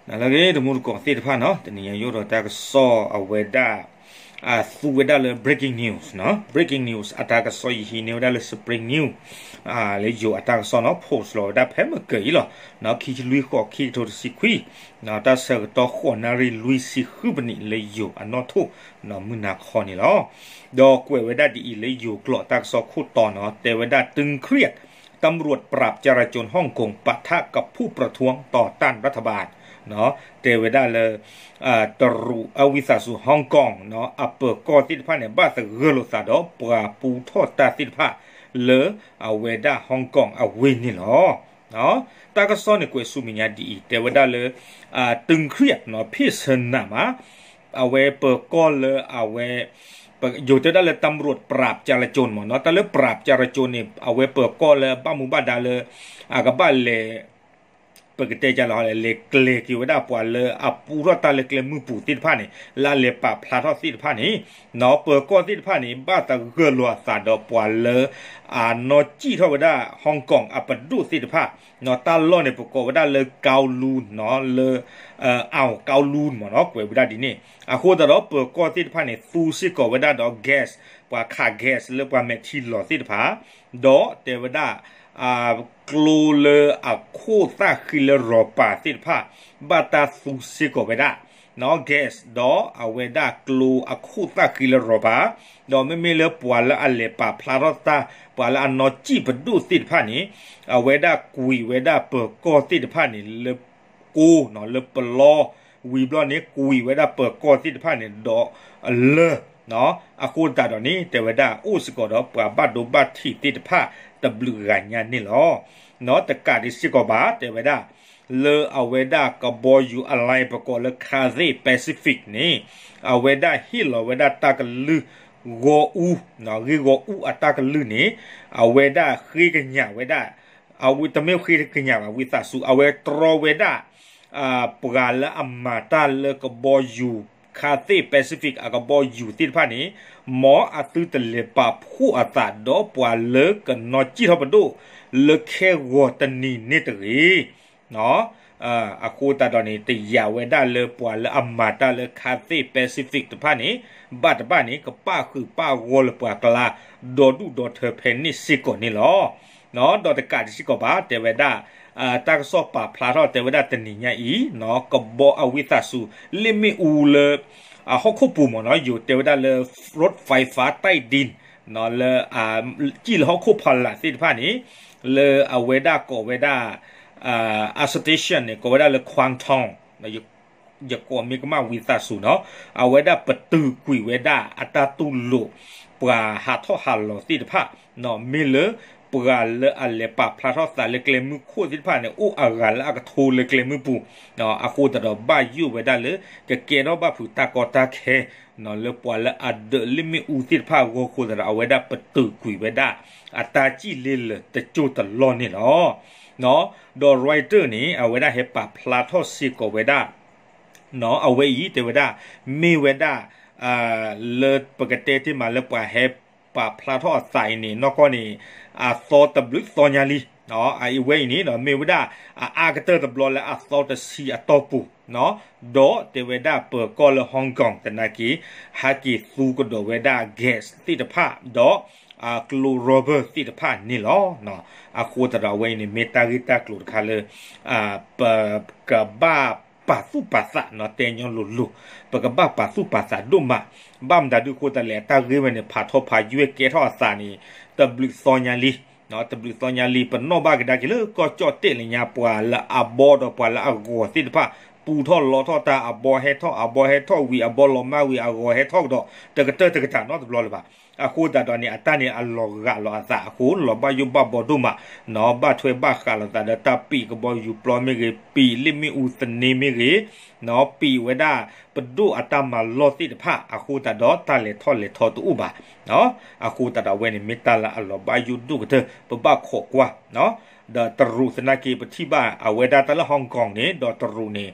နလၢအဂ့ၤ တမူတကိးသ့ၣ်တဖၣ်နီၤ, တနံၤညါယအိၣ်ဒီးတၢ်ကစီၣ်အဝဲဒၣ် သူဝဲဒၣ်လၢ breaking news နီၤ, breaking news အတၢ်ကစီၣ်ယဟံးန့ၢ်ဝဲဒၣ်လၢ Spring News လၢယိၤအတၢ်ကစီၣ်နီၤ, post လီၤဝဲဒၣ်ဖဲမုၢ်ကၢၤအံၤလီၤ, ခံဆံလွံၢ်ဃိး ခံကထိတဆံခွံ, တၢ်ဆၢကတီၢ်ဃိးနၣ်ရံၣ်လွံၢ်ဆံဃုပနံးလၢယိၤအနီၣ်ထိၣ် မုၢ်နၤခီန့ၣ်လီၤ. ဒီးကွဲးဝဲဒၣ်ဒ်အံၤလၢယိၤကျိာ်တၢ်ကစီၣ်ခိၣ်တီနီၤ, တဲဝဲဒၣ် ตึงเครียด ตำรวจปราบจลาจลฮ่องกง ปะทะกับผู้ประท้วงต่อต้านรัฐบาล တဲဝဲဒၣ်လၢ တရူးအဝံသးစူၤ Hong Kong နီၤ, အပၢၤကီၢ်သ့ၣ်တဖၣ်န့ၣ် ဘၣ်သဂၢၢ်လိာ်သးဒီးပှၤပူထီၣ်တၢ်သ့ၣ်တဖၣ် လၢအဝဲဒၣ် Hong Kong အဝ့ၢ်န့ၣ်လီၤ. တၢ်ကစီၣ်န့ၣ်ကွဲးဆူမဲာ်ညါဒ်အံၤ တဲဝဲဒၣ်လၢ ตึงเครียด နီၤ, ဖ့ၣ်ဆၢနးမး အဝဲပၢၤကီၢ်လၢအဝဲ ယိၤတဲဒၣ်လၢ ตำรวจปราบจลาจล မ့ၢ်နီၤ, တၢ်လၢ ปราบจลาจล န့ၣ် အဝဲပၢၤကီၢ်လၢအဘၣ်မူဘၣ်ဒါလၢ အကဘၣ်လဲၤ ပကတဲကလီၤ လဲၤကျဲၤက့ၤဝဲဒၣ်ပှၤလၢအပူထီၣ်တၢ်လၢကျဲမုၢ်ပူၤသ့ၣ်တဖၣ်န့ၣ် လၢအလဲၤပာ်ဖျါထီၣ်သ့ၣ်တဖၣ်န့ၣ် နီၤ, ပၢၤကီၢ်သ့ၣ်တဖၣ်န့ၣ် ဘၣ်သဂၢၢ်လိာ်အသးဒီးပှၤလၢ အနီၢ်ကံၣ်ထီၣ်ဝဲဒၣ် Hong Kong အပဒိၣ်သ့ၣ်တဖၣ် နီၤ, တၢ်လီၢ်န့ၣ် ပကိးဝဲဒၣ်လၢ Kowloon နီၤ, လၢ အဝ် Kowloon မ့ၢ်နီၤ, ကွဲးဝဲဒၣ်ဒ်န့ၣ်. အဃိသတးဒီးပၢၤကီၢ်သ့ၣ်တဖၣ်န့ၣ် သူစ့ၢ်ကီးဝဲဒၣ်ဒီး gas, ပှၤခး gas လၢပှၤမဲာ်ထံလီၤသ့ၣ်တဖၣ်, ဒီးတဲဝဲဒၣ် ကျိလၢအခိၣ်သၣ်ဃံလၢ rubber သ့ၣ်တဖၣ် ဘၣ်တၢ်သူစ့ၢ်ကီးဝဲဒၣ် နီၤ, gas ဒီးအဝဲဒၣ်ကျိအခိၣ်သၣ်ဃံလၢ rubber, ဒီးမ့မ့ၢ်လၢပှၤလၢအလဲၤပာ်ဖျါထီၣ်တၢ် ပှၤလၢအနီၢ်ကံၣ်ပဒိၣ်သ့ၣ်တဖၣ်န့ၣ် အဝဲဒၣ်ကွံာ်ဝဲဒၣ်ပၢၤကီၢ်သ့ၣ်တဖၣ်န့ၣ် လၢကိနီၤ, လၢပလီ, ဝံၤဘျီန့ၣ် ကွံာ်ဝဲဒၣ်ပၢၤကီၢ်သ့ၣ်တဖၣ်န့ၣ် ဒီးလၢ အဃိသတးဒီးန့ၣ် တဲဝဲဒၣ်အိၣ်စ့ၢ်ကီးဒီးပှၤဘၣ်ဒိဘၣ်ထံးသ့ၣ်တဖၣ်တဘျုးဂၤညါန့ၣ်လီၤ. နီၤ, တကးဒံးစ့ၢ်ကီးဘၣ် တဲဝဲဒၣ် လၢအဝဲဒၣ်ကဘီယူၤအ line ပကိးလၢ Cathay Pacific န့ၣ် အဝဲဒၣ်ဟ့ၣ်လီၤဝဲဒၣ်တၢ်ကလုၢ် ဂီၤအူ, နီၤ, ဂ့ၢ်ဂီၤအူအတၢ်ကလုၢ်န့ၣ် အဝဲဒၣ်ဃ့ကညးဝဲဒၣ်, အဝဲတမ့ၢ်ဃ့ကညးဘၣ် ဝံသးစူၤ အဝဲတြီဝဲဒၣ် ပှၤလၢအမၤတၢ်လၢကဘီယူၤ Cathay Pacific အကဘီယူၤသ့ၣ်တဖၣ်န့ၣ် မ်အသုတလဲၤပာ်ဖှိၣ်အသးဒီးပှၤလၢကနီၢ်ကံၣ်ထီၣ်ပဒိၣ် လၢခဲဂီၤတနံၤန့ၣ်တဂ့ၤ. အဃိသတးဒီးန့ၣ် တယာ်ဝဲဒၣ်လၢပှၤလၢအမၤတၢ်လၢ Cathay Pacific တဖၣ်န့ၣ် ဘၣ်တဘၣ်န့ၣ် ကပၣ်ဃုာ်ပၣ်ဂီၢ်လၢပှၤကျါ ဒီဒူၣ်ဒီထၢဖဲန့ၣ်စ့ၢ်ကီးန့ၣ်လီၤ. ဒီးတကးဒံးစ့ၢ်ကီးဘၣ် တဲဝဲဒၣ် တၢ်ကစီၣ်ပာ်ဖျါထီၣ်တဲဝဲဒၣ်တနံၤညါအံၤ ကဘီအဝံသးစူၤ လ့ၣ်မ့ၣ်အူလၢ အဟီၣ်ခိၣ်ပူၤမ့ၢ်နီၤ, ယိၤတဲဝဲဒၣ်လၢ รถไฟฟ้าใต้ดิน လၢ ကံၣ်လၢဟီၣ်ခိၣ်ဖီလာ်သ့ၣ်တဖၣ်န့ၣ် လၢအဝဲဒၣ်ကိးဝဲဒၣ် အ station န့ၣ် ကိးဝဲဒၣ်လၢ Kwangtong ယကိးမ့ၢ်ကမၣ်ဝံသးစူၤနီၤ, အဝဲဒၣ်ပတုာ်ကွံာ်ဝဲဒၣ်အတၢ်တူၢ်လိာ် ပှၤဟးထီၣ်ဟးလီၤသ့ၣ်တဖၣ်, မ့ၢ်လၢပှၤလၢအလဲၤပာ်ဖျါထီၣ်သးလၢကျဲမုၢ်ခိၣ်သ့ၣ်တဖၣ်န့ၣ် အိၣ်အဂၤလၢအကထိလၢကျဲမုၢ်ပူၤ, အဃိသတးဒီးဘၣ်ယိၣ်ဝဲဒၣ်လၢ ကကဲထီၣ်ဘၣ်ဖုးတၢ်ကီတၢ်ခဲ လၢပှၤလၢအဒၢးလ့ၣ်မ့ၣ်အူသ့ၣ်တဖၣ်အဂီၢ်အဃိသတးဒီး အဝဲဒၣ်ပတုာ်ကွံာ်ဝဲဒၣ် အတၢ်စံၣ်လ့လၢာ်တစိၢ်တလီၢ်န့ၣ်လီၤ. ဒီး Reuters န့ၣ် အဝဲဒၣ်ဟဲပာ်ဖျါထီၣ်စ့ၢ်ကီးဝဲဒၣ် အဝဲအံၤတဲဝဲဒၣ် မ့ၢ်ဝဲဒၣ် လၢပကတဲတ့ၢ်မးလၢပှၤဟဲပာ်ဖျါထီၣ်အသးအံၤန့ၣ် နီၢ်ကီၢ်န့ၣ် အသီတဘျုးသီညါလံ. အဝဲအံၤန့ၣ်ဒီး မ့ၢ်ဝဲဒၣ်အအါကတၢၢ်တဘျီလၢအသီတဆံအတီၢ်ပူၤ, ဒီးတဲဝဲဒၣ်ပၢၤကီၢ်လၢ Hong Kong သနာ်က့ ဟဲက့ၤသူကဒီးဝဲဒၣ် gas သ့ၣ်တဖၣ် ဒီး ကျိ rubber သ့ၣ်တဖၣ်န့ၣ်လီၤ. အဃိသတးဒီးအဝဲအံၤန့ၣ် မ့ၢ်တၢ်ဂ့ၢ်တၢ်ကျိၤတခါလၢ ပကဘၣ်ပာ်သူၣ်ပာ်သးနီၤ, တဲညီလိၤလိၤ ပကဘၣ်ပာ်သူၣ်ပာ်သးဒိၣ်မး, ဘၣ်မတၤဒုးအဃိသတးလဲၣ် အတၢ်ဂ့ၢ်ဝဲန့ၣ် ဖးထီဖးယွဲၢ်ကဲထီၣ်အသးန့ၣ် တဘျုးသီညါလံ, တဘျုးသီညါလံ ပနီၣ်ဘၣ်ကဒါက့ၤလၢကီၢ်ကၠီၣ်တဲၣ်လၢညါ ပှၤလၢအဘီဒီးပှၤလၢအဂီၤသ့ၣ်တဖၣ် ပူထီၣ်လီထီၣ်တၢ် အဘီဟဲထီၣ် အဘီဟဲထီၣ်ဝံၤ အဘီလီၤမၢ်ဝံၤ အဂီၤဟဲထီၣ်ကဒီး တကတၢၢ်တကတၢၢ်နီတဘျီလၢၤဘၣ်. အဃိသတးဒီးန့ၣ် အတၢ်န့ၣ်အလီၤဂာ်လီၤအသးအဃိ လီၤဘၣ်ယိၣ်ဘၣ်ဘီဒိၣ်မး, ဘၣ်ထွဲဘၣ်ဃးလိာ်သးဒီးတၢ်ပံာ်ကဘီယူၤပျီမ့ၢ်ဂ့ၤ ပံာ်လ့ၣ်မ့ၣ်အူသန့မ့ၢ်ဂ့ၤ, ပံာ်ဝဲဒၣ်ပဒိၣ်အတၢ်မၤလီၢ်သ့ၣ်တဖၣ် အဃိသတးဒီးတၢ်လဲၤထီၣ်လဲၤထီတအိၣ်ဘၣ်. အဃိသတးဒီးအဝဲန့ၣ်မ့ၢ်တၢ်လၢအလီၤဘၣ်ယိၣ်ဒိၣ်ကတၢၢ် ပဘၣ်ခိးကွၢ် ဒီးတရူးသနာ်က့ ပထံၣ်ဘၣ်အဝဲဒၣ်တၢ်လၢ Hong Kong န့ၣ် ဒီးတရူးန့ၣ်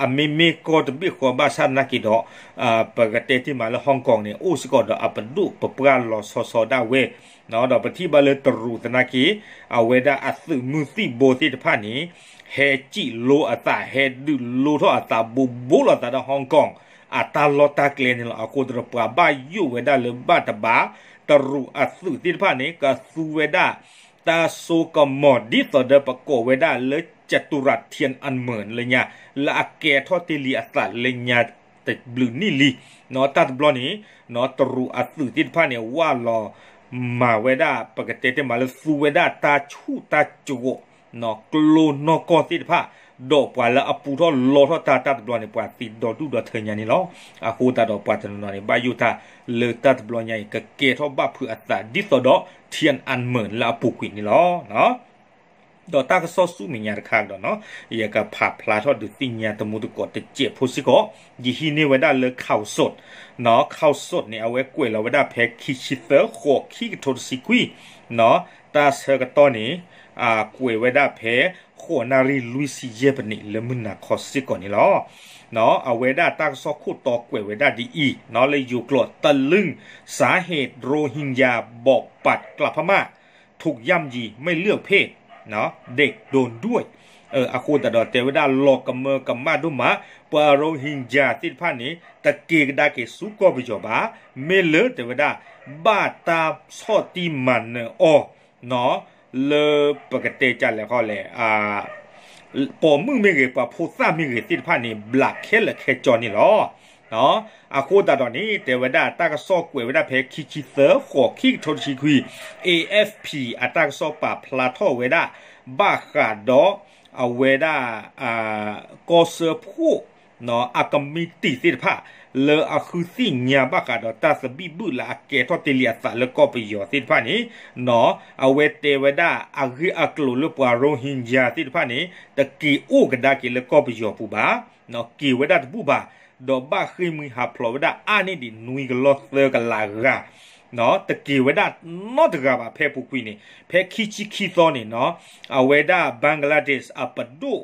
အမ့မ့ၢ်ကီၢ်တဘ့ၣ်ဃီဘၣ်ဆၣ်သနာ်က့ဒီး ပကတဲတ့ၢ်မးလၢ Hong Kong န့ၣ် အိၣ်စ့ၢ်ကီးဒီးအပဒိၣ်ပပှၢ်လီၤဆီဆီဒၣ်ဝဲ, ဒီးပထံၣ်ဘၣ်လၢတရူးသနာ်က့ အဝဲဒၣ်အသုးမုၢ်သံၣ်ဘိသ့ၣ်တဖၣ်န့ၣ် ဟဲစံၣ်လိအသး ဟဲဒုးလိထီၣ်အသး ဘူးဘူးလိာ်သးဒီး Hong Kong အတၢ်လီၢ်တၢ်ကျဲန့ၣ်လီၤ. အဃိသတးဒီး ပှၤဘၣ်ယိၣ်ဝဲဒၣ်လၢဘၣ်တဘၣ် တရူးအသုးသ့ၣ်တဖၣ်န့ၣ် ကသူဝဲဒၣ် တၢ်စိကမီၤ ဒ်သိးဒီးပကိးဝဲဒၣ်လၢ ကတူရထံအမုၢ်လၢညါ လၢအကဲထီၣ်တ့ၢ်လံအသးလၢညါတဘျုးနံၣ်လံ. တၢ်တဘျီန့ၣ် တရူးအသုးသ့ၣ်တဖၣ်န့ၣ် ဝၢ်လီၤမၤဝဲဒၣ် ပကတဲတ့ၢ်မးလၢသူဝဲဒၣ်တၢ်ဆူၣ်တၢ်ကဝီၤ ကျိနီၢ်ကီၢ်သ့ၣ်တဖၣ် ဒီးပှၤလၢအပူထီၣ်လီထီၣ်တၢ်တၢ်တဘျီန့ၣ် ပှၤသံဒီဒူၣ်ဒီထၢညါန့ၣ်လီၤ. အဃိသတးဒီးပှၤတနီၤနီၤန့ၣ် ဘၣ်ယိၣ်တၢ်လၢတၢ်တဘျီညါအံၤ ကကဲထီၣ်ဘၣ်ဖုးအသးဒ်သိးဒီး ထံအမုၢ်လၢအပူၤကွံာ်န့ၣ်လီၤ. ဒီးတၢ်ကစီၣ်ဆူမဲာ်ညါတခါကဒီးနီၤ ယကဖးဖျါထီၣ်ဒုးသ့ၣ်ညါတမူတကိးတစဲးဖိစ့ၢ်ကီး ယဟံးန့ၢ်ဝဲဒၣ်လၢ ข่าวสด နီၤ ข่าวสด န့ၣ် အဝဲကွဲးလီၤဝဲဒၣ်ဖဲခံဆံသၢ ဃိး ခံကထိတဆံခွံ နီၤ တၢ်ဆၢကတီၢ်န့ၣ် ကွဲးဝဲဒၣ်ဖဲ ဃိးနၣ်ရံၣ်လွံၢ်ဆံယဲၢ်ပနံး လၢမုၢ်နၤခီစ့ၢ်ကီးန့ၣ်လီၤ. အဝဲဒၣ်တၢ်ကစီၣ်ခိၣ်တီကွဲးဝဲဒၣ်ဒ်အံၤနီၤ လၢယိၤကျိာ် တလၢၢ် สาเหตุ โรฮิงญา บอบบั่นกลับพม่า ถูกย่ำยี ไม่เลือกเพศ เด็กโดนด้วย အဃိသတးဒီးတဲဝဲဒၣ်လီၤကမၢကမၣ်ဒိၣ်မး ပှၤ Rohingya သ့ၣ်တဖၣ်န့ၣ် တက့ၤကဒါက့ၤဆူကီၢ်ပယီၤဘၣ်. မ့ၢ်လၢတဲဝဲဒၣ် ဘၣ်တၢ်ဆီၣ်တံၢ်မၤနၢၤအီၤ လၢပကတဲကလဲာ်ခီလဲၣ် ပိာ်မုၣ်မ့ၢ်ဂ့ၤ ပှၤဖိသၣ်မ့ၢ်ဂ့ၤသ့ၣ်တဖၣ်န့ၣ် ဘျးခဲလၢာ်ခဲဆ့န့ၣ်လီၤ. အဃိသတးဒီးန့ၣ် တဲဝဲဒၣ်တၢ်ကစီၣ်ကွဲးဝဲဒၣ်ဖဲခံဆံသၢ ဃိး ခံကထိတဆံခွံ A F P အတၢ်ကစီၣ်ပာ်ဖျါထီၣ်ဝဲဒၣ် ဘၣ်ဃးဒီး အဝဲဒၣ် ကီၢ်စၢဖှိၣ် အကမံးတံာ်သ့ၣ်တဖၣ် လၢအဃုသ့ၣ်ညါဘၣ်ဃးဒီးတၢ်သဘံၣ်ဘုၣ်လၢအကဲထီၣ်တ့ၢ်လံအသးလၢကီၢ်ပယီၤသ့ၣ်တဖၣ်န့ၣ် အဝဲတဲဝဲဒၣ်အဂ့ၢ်အကျိၤလၢပှၤ Rohingya သ့ၣ်တဖၣ်န့ၣ် တက့ၤအိၣ်ကဒါက့ၤလၢကီၢ်ပယီၤပူၤဘၣ်, က့ၤဝဲဒၣ်တဘူၣ်ဘၣ်, ဒီးဘၣ်ဃ့ၢ်မှံဟးဖျိးဝဲဒၣ်အါန့ၢ်ဒံးနွံကလီၢ်သၢကလးအဂၤ တက့ၤဝဲဒၣ်နီတဂၤဘၣ်ဖဲအပူၤကွံာ်န့ၣ် ဖဲခံဆံခံသီန့ၣ် အဝဲဒၣ် Bangladesh အပဒိၣ်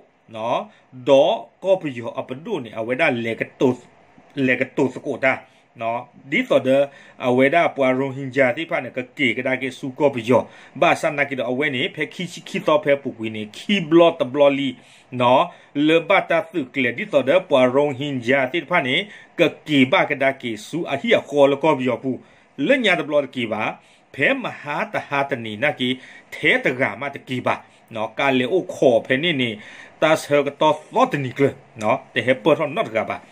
ဒီးကီၢ်ပယီၤအပဒိၣ်န့ၣ် အဝဲဒၣ် လဲၤကတိၤသကိးတၢ် ဒ်သိးဒီး အဝဲဒၣ်ပှၤ Rohingya သ့ၣ်တဖၣ်န့ၣ် ကက့ၤကဒါက့ၤဆူကီၢ်ပယီၤ, ဘၣ်ဆၣ်နာ်က့ဒီး အဝဲန့ၣ် ဖဲခံဆံခံသီဖဲအပူၤကွံာ်န့ၣ် ခံဘျီတဘျီလံ လၢဘၣ်တၢ်သုးကျဲၤ ဒ်သိးဒီးပှၤ Rohingya သ့ၣ်တဖၣ်န့ၣ် ကက့ၤဘၣ်ကဒါက့ၤဆူအဟံၣ်အဃီလၢကီၢ်ပယီၤပူၤ, လၢညါတဘျီတက့ၤဘၣ်, ဖဲမဟါတဟါတနံၤနာ်က့ ထဲတဂၤမးတက့ၤဘၣ်, ကလဲၤအိၣ်ခိးဖဲန့ၣ်န့ၣ် တၢ်ဆၢကတီၢ်သီတနံၤကျၢၤ တဟဲပၢၢ်ထီၣ်နီတဂၤဘၣ်.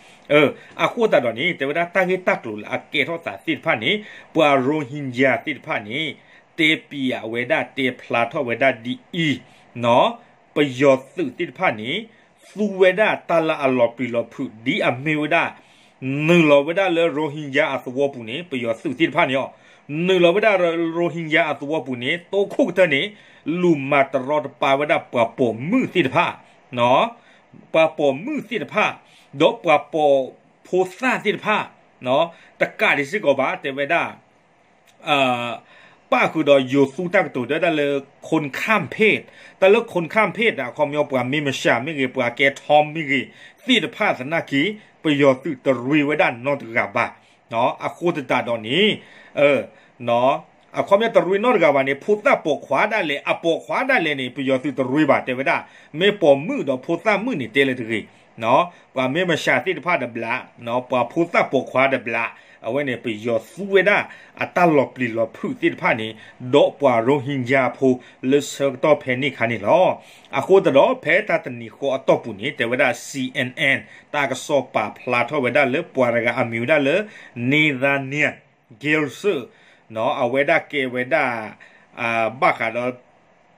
အဃိသတးဒီးန့ၣ် တဲဝဲဒၣ်တၢ်ဂ့ၢ်တၢ်ကျိၤလၢအကဲထီၣ်သးသ့ၣ်တဖၣ်န့ၣ် ပှၤ Rohingya သ့ၣ်တဖၣ်န့ၣ် တဲပျးဝဲဒၣ်တဲဖျါထီၣ်ဝဲဒၣ်ဒ်အံၤ, ပယီၤသုးသ့ၣ်တဖၣ်န့ၣ် သူဝဲဒၣ်တၢ်လၢအလီၤပျံၤလီၤဖုး ဒ်အမ့ၢ်ဝဲဒၣ် နုာ်လီၤဝဲဒၣ်လၢ Rohingya အသဝီပူၤန့ၣ် ပယီၤသုးသ့ၣ်တဖၣ်န့ၣ်အီၤ နုာ်လီၤဝဲဒၣ် Rohingya အသဝီပူၤန့ၣ် တိခိၣ်ကတၢၢ်န့ၣ် လူၤမၤတရီတပါဝဲဒၣ်ပှၤပိာ်မုၣ်သ့ၣ်တဖၣ် ပှၤပိာ်မုၣ်သ့ၣ်တဖၣ် ဒီးပှၤပိာ်ဖိသၣ်သ့ၣ်တဖၣ် တကးဒံးစ့ၢ်ကီးဘၣ် တဲဝဲဒၣ် ပၣ်ဃုာ်ဒီးယိၤသူတၢ်ကတိၤတဲဝဲဒၣ်လၢ คนข้ามเพศ တၢ်လၢ คนข้ามเพศ န့ၣ် အခီပညီပှၤမ့ၢ်မၡးမ့ၢ်ဂ့ၤ ပှၤကဲထီမ့ၢ်ဂ့ၤ သ့ၣ်တဖၣ်သနာ်က့ ပယီၤသုးတရ့ဝဲဒၣ်နီတဂၤဘၣ်. အဃိသတးဒီးန့ၣ် အခီပညီတရ့နီတဂၤဘၣ်န့ၣ် ဖိသၣ်ပိာ်ခွါဒၣ်လဲာ် အပိာ်ခွါဒၣ်လဲာ်န့ၣ် ပယီၤသုးတရ့ဘၣ် တဲဝဲဒၣ် မ့ၢ်ပိာ်မုၣ်ဒီးဖိသၣ်မုၣ်န့ၣ် တဲလၢတဂ့ၤ ပှၤမ့ၢ်မၡးသ့ၣ်တဖၣ်ဒီးဘျး ပှၤဖိသၣ်ပိာ်ခွါဒီးဘျး အဝဲန့ၣ် ပယီၤသူဝဲဒၣ်အတၢ်လီၤပျံၤလီၤဖုးသ့ၣ်တဖၣ်န့ၣ် ဒီးပှၤ Rohingya ဖိလၢဆၢကတီၢ်ဖဲန့ၣ်အခါန့ၣ်လီၤ. အဃိသတးဒီး ဖဲတၢ်တနံၤဃီအတီၢ်ပူၤန့ၣ် တဲဝဲဒၣ် C N N တၢ်ကစီၣ်ပာ်ဖျါထီၣ်ဝဲဒၣ်လၢပှၤတဂၤအမံၤဝဲဒၣ်လၢ Nathaniel Gilser အဝဲဒၣ်ကဲဝဲဒၣ် ဘၣ်ဃးဒီး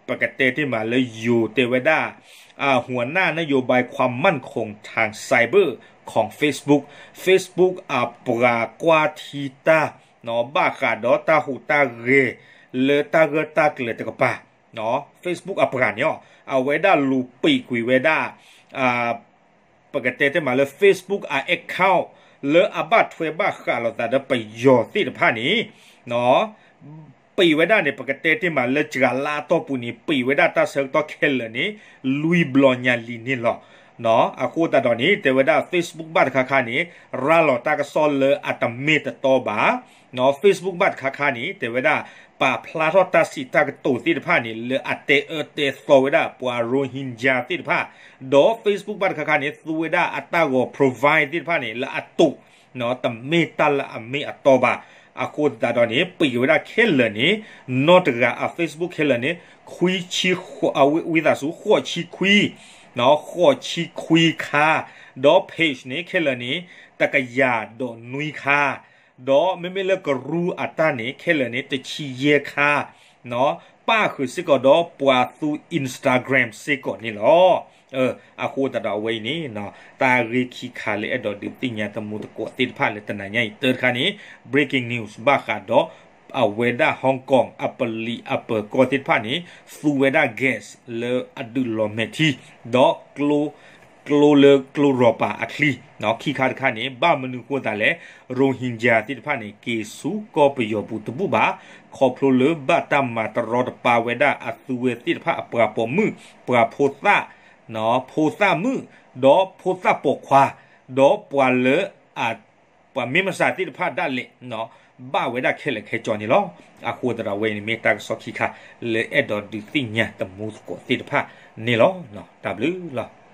ပကတဲတ့ၢ်မးလၢယိၤတဲဝဲဒၣ် หัวหน้านโยบายความมั่นคงทางไซเบอร์ของ Facebook Facebook အပှၤကွၢ်ထံတၢ် ဘၣ်ဃးဒီးတၢ်ဟူးတၢ်ဂဲၤ လၢတၢ်ဂၢၢ်တၢ်ကျၢၤတကပၤ Facebook အပှၤန့ၣ် အဝဲဒၣ်လူၤပံာ်ကွံာ်ဝဲဒၣ် ပကတဲတ့ၢ်မးလၢ Facebook အ account လၢအဘၣ်ထွဲဘၣ်ဃးလိာ်သးဒီးပယီၤသ့ၣ်တဖၣ်န့ၣ် ပံာ်ဝဲဒၣ်န့ၣ် ပကတဲတ့ၢ်မးလၢစှၤလါအတီၢ်ပူၤန့ၣ် ပံာ်ဝဲဒၣ်တၢ်ဆၢကတီၢ်ခဲလၢာ်န့ၣ် လွံၢ်ဘျီညါလံန့ၣ်လီၤ. အဃိသတးဒီးန့ၣ် တဲဝဲဒၣ် Facebook ဘၣ်တခါခါန့ၣ် ရၤလီၤတၢ်ကစီၣ်လၢအတမ့ၢ်တတီဘၣ်. Facebook ဘၣ်တခါခါန့ၣ် တဲဝဲဒၣ် ပာ်ဖျါထီၣ်တၢ်စံးတၢ်ကတိၤသ့ၣ်တဖၣ်န့ၣ် လၢအတဲအၢတဲသီဝဲဒၣ်ပှၤ Rohingya သ့ၣ်တဖၣ်, ဒီး Facebook ဘၣ်တခါခါန့ၣ် သူဝဲဒၣ်အတၢ်ဂီၤ provide သ့ၣ်တဖၣ်န့ၣ် လၢအတိာ် တမ့ၢ်တၢ်လၢအမ့ၢ်အတီဘၣ်. အဃိသတးဒီးန့ၣ် ပံာ်ဝဲဒၣ်ခဲလၢာ်န့ၣ် နီၢ်တဂၤအ Facebook ခဲလၢာ်န့ၣ် ခွံဆံ ဝံသးစူၤ ဃိးဆံခွံ ဃိးဆံခွံခါ, ဒီး page န့ၣ် ခဲလၢာ်န့ၣ် တကယၤဒီးနွံခါ, ဒီးမ့မ့ၢ်လၢကရူၢ်အတၢ်န့ၣ် ခဲလၢာ်န့ၣ် တဆံယဲၢ်ခါ, ပၣ်ဃုာ်စ့ၢ်ကီးဒီးပှၤသူ Instagram စ့ၢ်ကီးန့ၣ်လီၤ. အဃိသတးဒီးအဝဲအံၤန့ၣ် တၢ်ဂ့ၢ်ခံခါလၢအဲၣ်ဒိးဒုးသ့ၣ်ညါတမူသကိးသ့ၣ်တဖၣ်လၢတနၤညါအံၤ တၢတခါန့ၣ် breaking news ဘၣ်ဃးဒီး အဝဲဒၣ် Hong Kong အပလံၤအပၢၤကီၢ်သ့ၣ်တဖၣ်န့ၣ် သူဝဲဒၣ် gas လၢအဒုးလီၤမဲာ်ထံ ဒီး ကျိလၢကျိရီၤပၤအချံ, ခံခါတခါန့ၣ် ဘၣ်မနုၤဃိသးလဲၣ်, Rohingya သ့ၣ်တဖၣ်န့ၣ် က့ၤဆူကီၢ်ပယီၤပူၤတဘူၣ်ဘၣ်, ခီဖျိလၢဘၣ်တၢ်မၤတရီတပါဝဲဒၣ်အသုဝဲသ့ၣ်တဖၣ်အပှၤပိာ်မုၣ်, ပှၤဖိသၣ်, ဖိသၣ်မုၣ်, ဒီးဖိသၣ်ပိာ်ခွါ, ဒီးပှၤလၢ ပှၤမ့ၢ်မဆါသ့ၣ်တဖၣ်ဒၣ်လဲာ် ဘၣ်ဝဲဒၣ်ခဲလၢာ်ခဲဆ့န့ၣ်လီၤ. အဃိသတးဒီးအဝဲအံၤန့ၣ်မ့ၢ်တၢ်ကစီၣ်ခံခါ လၢအဲၣ်ဒိးဒုးသ့ၣ်ညါတမူသကိးသ့ၣ်တဖၣ်န့ၣ်လီၤ. တၢ်ဘျုးလီၤ.